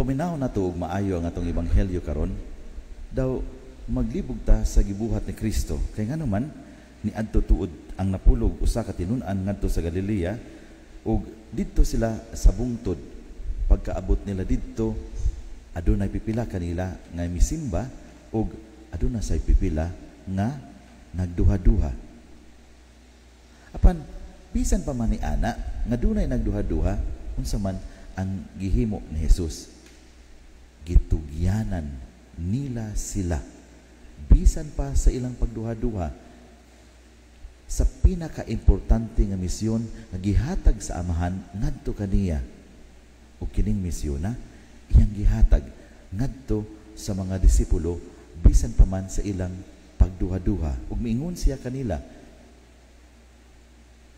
Paminaw nato og maayo ang atong ebanghelyo karon, daw maglibog ta sa gibuhat ni Kristo. Kay ngano man niadto tuod ang 11 ka tinun-an ngadto sa Galilea ug didto sila sa bungtod. Pagkaabot nila didto, adunay pipila kanila nga misimba ug aduna say pipila nga nagduha-duha. Apan bisan pa man ni ana nga dunay nagduha-duha, unsa man ang gihimo ni Jesus? Gitugyanan nila sila bisan pa sa ilang pagduha-duha sa pinakaimportante nga misyon nga gihatag sa Amahan ngadto kaniya. Ug kining misyon na iyang gihatag ngadto sa mga disipulo bisan pa man sa ilang pagduha-duha. Ug miingon siya kanila,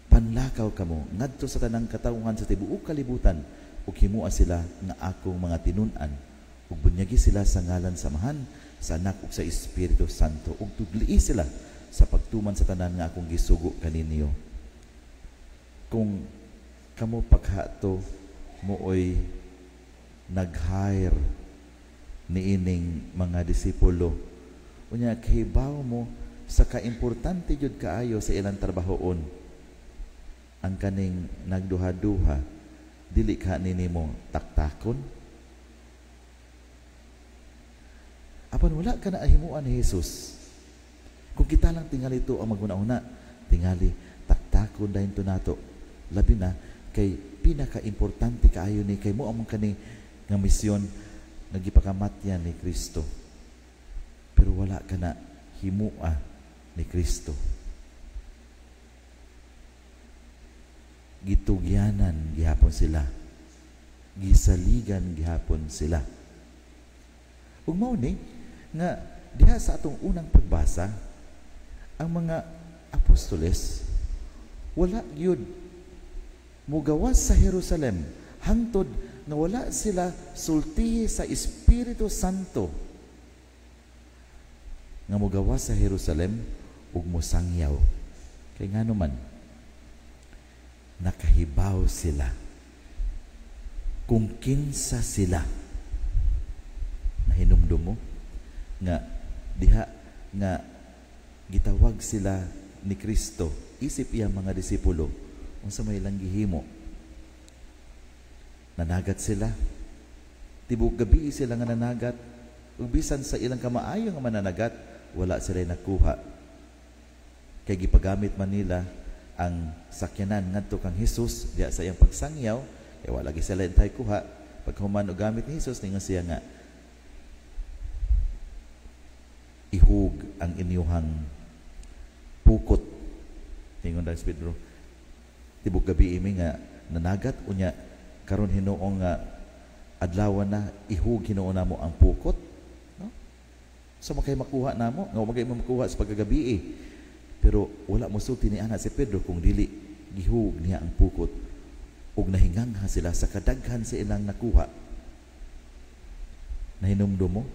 "Panlakaw kamo ngadto sa tanang katawhan sa tibuok kalibutan ug himoa sila nga akong mga tinun-an ug bunyagi sila sa ngalan sa Amahan, sa Anak ug sa Espiritu Santo, ug tudloi sila sa pagtuman sa tanan nga akong gisugo kaninyo." Kung kamo paghato mooy nag-hire niining mga disipulo, unya kahibaw mo sa kaimportante jud kaayo sa ilang trabahoon, ang kaning nagduha-duha, dili ka ninimo taktakon? Apan wala ka na ahimuan ni Jesus. Kung kita lang tingali ito ang maguna-una, tingali taktakon dahin to nato. Labi na kay pinakaimportante kaayo ni kay mo among kani nga misyon nga gipakamatyan ni Kristo. Pero wala ka na himua ni Kristo. Gitugyanan gihapon sila. Gisaligan gihapon sila. Ug mao ni nga diha sa atong unang pagbasa, ang mga apostoles wala gyud mugawas sa Jerusalem hangtod nga wala sila sultihi sa Espiritu Santo nga mugawas sa Jerusalem ug mosangyaw. Kay ngano man nakahibaw sila kung kinsa sila. Nahinumdum mo nga diha nga gitawag sila ni Kristo isip iyang mga disipulo, unsa may ilang gihimo? Nanagat sila. Tibok gabi sila nga nanagat. Ug bisan sa ilang kamaayo nga mananagat, wala sila nakuha. Kay gipagamit man nila ang sakyanan ngadto kang Hesus diha sa iyang pagsangyaw, kay wala gi sila intay kuha. Paghuman og gamit ni Hesus, ningon siya nga ihug ang inyuhang pukot. Ningon daw si Pedro, tibok gabi imi nga nanagat, unya karon hinuong nga adlaw na, ihug hinuon namo ang pukot, no? So makay makuha namo, nga magay makuha sa pagkagabi eh. Pero wala mosulti ni ana si Pedro kung dili gihug niya ang pukot, ug nahingangha sila sa kadaghan sa ilang nakuha. Nahinumdum mo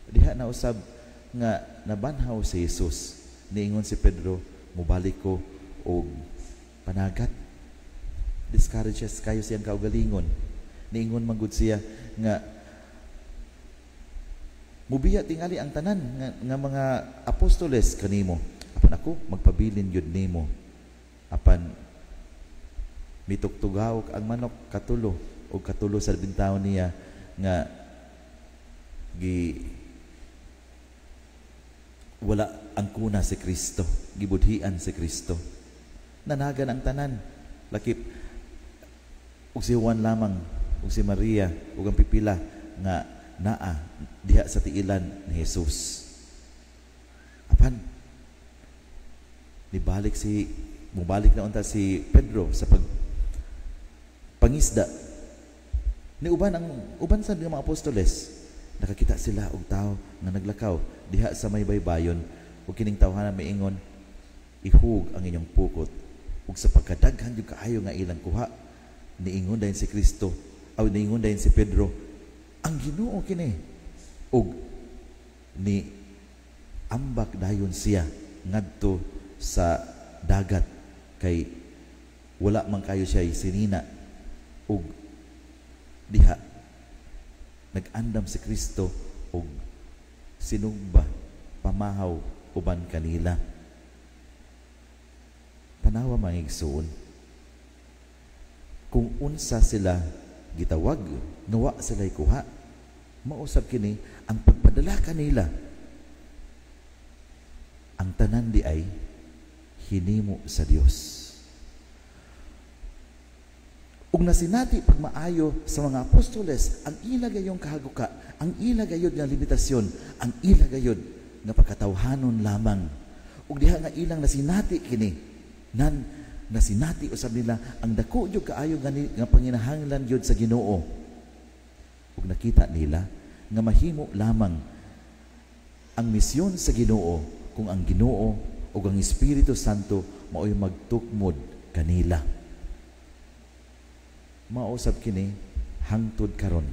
diha na usab nga nabanhaw si Jesus, niingon si Pedro, mubalik ko og panagat. Discouraged siya kayo siyang kaugalingon. Niingon man gud siya nga mubiya tingali ang tanan nga mga apostoles kanimo, apan ako magpabilin gyud nimo. Apan mitugtugaw ang manok katulo, og katulo sa bintaw niya nga gi wala ang kuna si Kristo, gibudhian si Kristo. Nanagan ang tanan, lakip ug si Juan lamang ug si Maria ug ang pipila nga naa diha sa tiilan ni Jesus. Apan nibalik si mubalik na unta si Pedro sa pag pangisda. Ni uban ang uban sa mga apostoles, nakakita sila og tawo nga naglakaw diha sa may baybayon, ug kining tawhana miingon, ihug ang inyong pukot. Ug sa pagkadaghan jud kaayo nga ilang kuha, niingon dayon si Kristo, aw niingon dayon si Pedro, ang Ginoo kini. Ug ni ambak dayon siya ngadto sa dagat kay wala man kayo siya sinina, ug diha Nag-andam si Kristo og sinugba, pamahaw uban kanila. Tanawa, mga igsoon, kung unsa sila gitawag nga wa sila kuha, mausab kini ang pagpadala kanila. Ang tanan di ay hinimo sa Dios. Ug nasinati pagmaayo sa mga apostoles ang ila gayong kahaguka, ang ila gayod nga limitasyon, ang ila gayod nga pagkatawhanon lamang. Ug diha nga ilang nasinati kini, nan nasinati usab nila ang dako gyud kaayo nga panginahanglan gyud sa Ginoo. Ug nakita nila nga mahimo lamang ang misyon sa Ginoo kung ang Ginoo ug ang Espiritu Santo mao'y magtukmod kanila. Mausab kini hangtod karon.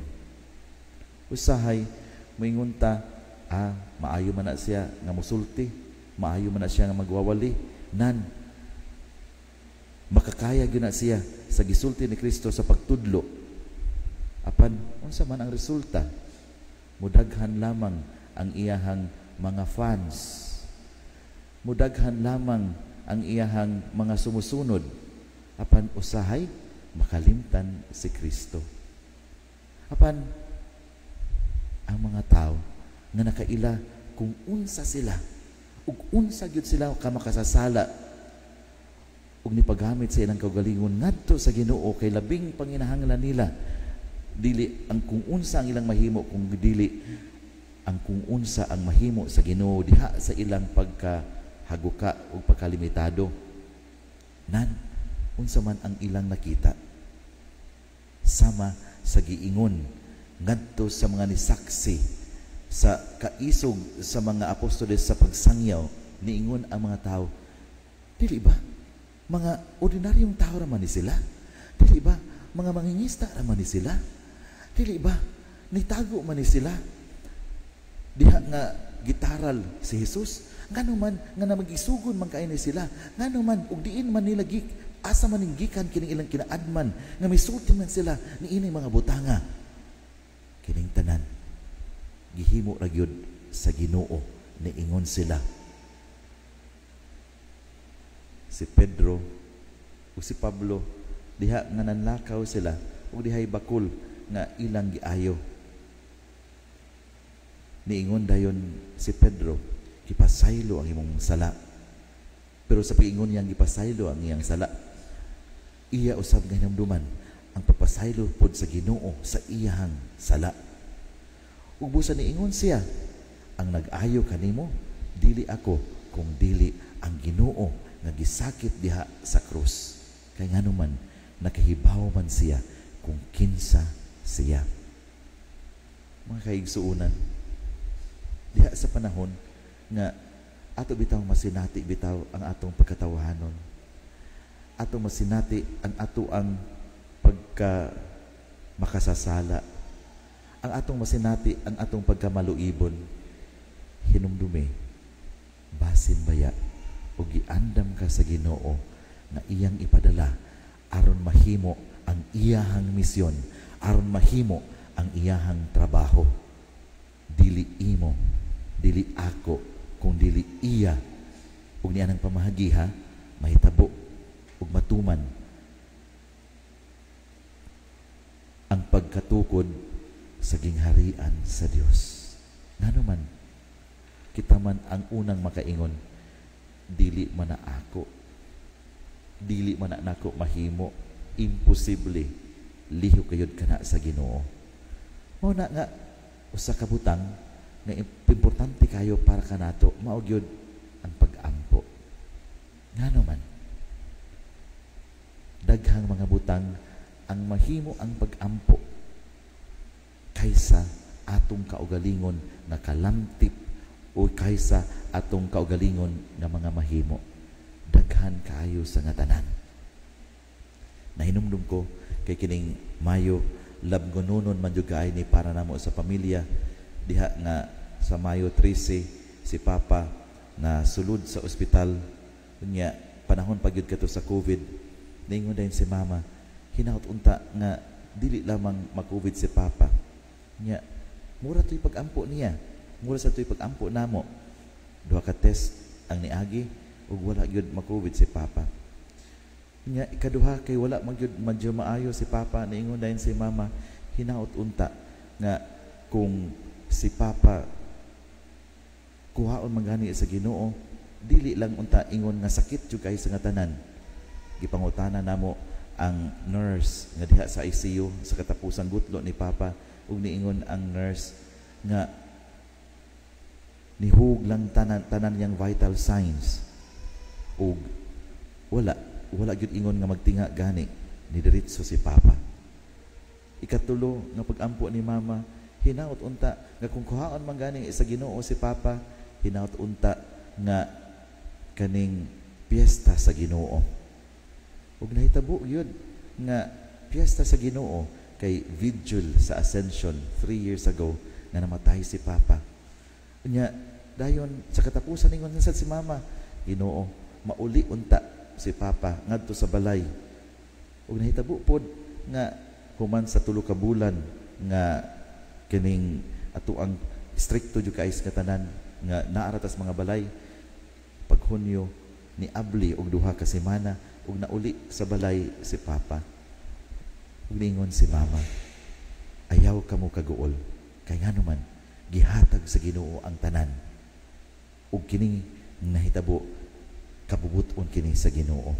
Usahay moingon ta, "Ah, maayo man na siya nga musulti, maayo man na siya nga magwawali, nan makakaya gyud na siya sa gisulti ni Kristo sa pagtudlo." Apan unsa man ang resulta? Mudaghan lamang ang iyahang mga fans. Mudaghan lamang ang iyahang mga sumusunod. Apan usahay makalimtan si Kristo. Apan ang mga tao nga nakaila kung unsa sila ug unsa gyud sila ka makasasala ug nipagamit sa ilang kaugalingon ngadto sa Ginoo, kay labing panginahanglan nila dili ang kung unsa ang ilang mahimo, kung dili ang kung unsa ang mahimo sa Ginoo diha sa ilang pagkahaguka ug pagkalimitado. Nan unsa man ang ilang nakita, sama sa giingon ngadto sa mga nisaksi sa kaisog sa mga apostoles sa pagsangyaw, niingon ang mga tao, "Dili ba mga ordinaryong tao raman ni sila? Dili ba mga mangingisda raman ni sila? Dili ba nitago man ni sila diha nga gitaral si Jesus? Ngano man nga na magisugon man kay ni sila? Ngano man ug diin man nila gik asa man ning gikan kining ilang kinaadman nga misulti man sila niini mga butanga? Kining tanan gihimo ra gyud sa Ginoo," niingon sila. Si Pedro ug si Pablo, diha nga nanlakaw sila ug dihay bakul nga ilang giayo, niingon dayon si Pedro, "Gipasaylo ang imong sala." Pero sa pag-ingon niyang gipasaylo ang iyang sala, iya usab nga hinumduman ang pagpasaylo pod sa Ginoo sa iyahang sala. Ug busa niingon siya, "Ang nag-ayo kanimo dili ako kung dili ang Ginoo nga gisakit diha sa krus." Kay ngano man nakahibaw man siya kung kinsa siya. Mga kaigsuonan, diha sa panahon nga ato bitaw masinati bitaw ang atong pagkatawahanon, atong masinati ang ato ang pagka makasasala, ang atong masinati ang atong pagkamaluibon, hinumdumi, basin baya o giandam ka sa Ginoo nga iyang ipadala aron mahimo ang iyahang misyon, aron mahimo ang iyahang trabaho. Dili imo, dili ako, kung dili iya. Ug niya ng pamahagiha mahitabo ug matuman ang pagkatukod sa gingharian sa Dios. Ngano man kita man ang unang makaingon, "Dili man na ako, dili man na nako mahimo, imposible," lihok kayod kana sa Ginoo. Mao na nga usa ka butang nga importante kayo para kanato, mao gyud ang pag-ampo. Ngano man daghang mga butang ang mahimo ang pag-ampo kaysa atong kaugalingon nga kalamtip o kaysa atong kaugalingon nga mga mahimo. Daghan kaayo sa nga tanan. Nahinumdum ko kay kining Mayo, labngononon man jud kaayo ni para namo sa pamilya, diha nga sa Mayo 13 si Papa na sulod sa ospital. Unya panahon pa gyud kato sa COVID. Niingon dayon si Mama, hinaut unta nga dili lamang ma-COVID si Papa. Nya mura to'y pag-ampo niya, mura sa to'y pag-ampo namo. Duha ka test ang niagi ug wala gyud ma-COVID si Papa. Nya ikaduha, kay wala man gyud medyo maayo si Papa, niingon dayon si Mama, hinaot unta nga kung si Papa kuhaon man gani sa Ginoo, dili lang unta ingon nga sakit jud kay sa nga tanan. Gipangutana namo ang nurse nga diha sa ICU sa katapusang gutlo ni Papa, ug niingon ang nurse nga nihug lang tanan tanan niyang vital signs ug wala wala gyud ingon nga magtinga gani, ni diretso si Papa. Ikatulo nga pag-ampo ni Mama, hinaot unta nga kung kuhaon man gani sa Ginoo si Papa, hinaot unta nga kaning piyesta sa Ginoo. Ug nahitabo gyud nga piyesta sa Ginoo, kay vigil sa Ascension 3 years ago nga namatay si Papa. Unya dayon sa katapusan, ingon sad si Mama, "Ginoo, mauli unta si Papa ngadto sa balay." Ug nahitabo pod nga human sa 3 ka bulan nga kining ato ang strikto jud kaayo sa tanan nga naa ra tas mga balay, pag Hunyo ni abli og 2 ka semana ug nauli sa balay si Papa. Ug niingon si Mama, "Ayaw kamo kaguol, kay ngano man gihatag sa Ginoo ang tanan, ug kini nahitabo, kabubut-on kini sa Ginoo."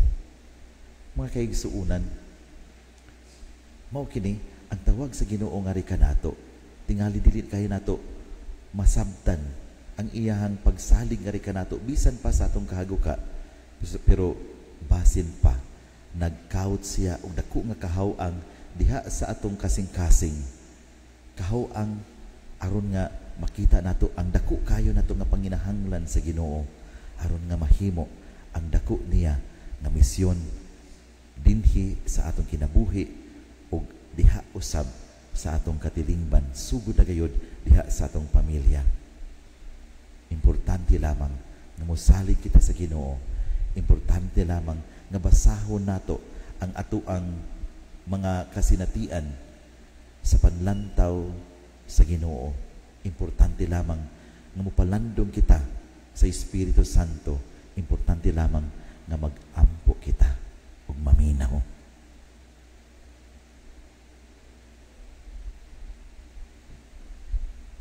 Mga kaigsuonan, mao kini ang tawag sa Ginoo ngari kanato. Tingali dili kayo nato masabtan ang iyahang pagsalig ngari kanato bisan pa sa atong kahaguka, pero basin pa nagkawot siya og dako nga kahaw-ang diha sa atong kasing-kasing, kahaw-ang aron nga makita nato ang dako kayo nato nga panginahanglan sa Ginoo aron nga mahimo ang dako niya nga misyon dinhi sa atong kinabuhi ug diha usab sa atong katilingban, sugod na gayud diha sa atong pamilya. Importante lamang nga mosalig kita sa Ginoo. Importante lamang nga basahon nato ang atoang mga kasinatian sa panlantaw sa Ginoo. Importante lamang nga mopalandong kita sa Espiritu Santo. Importante lamang nga mag-ampo kita ug maminaw.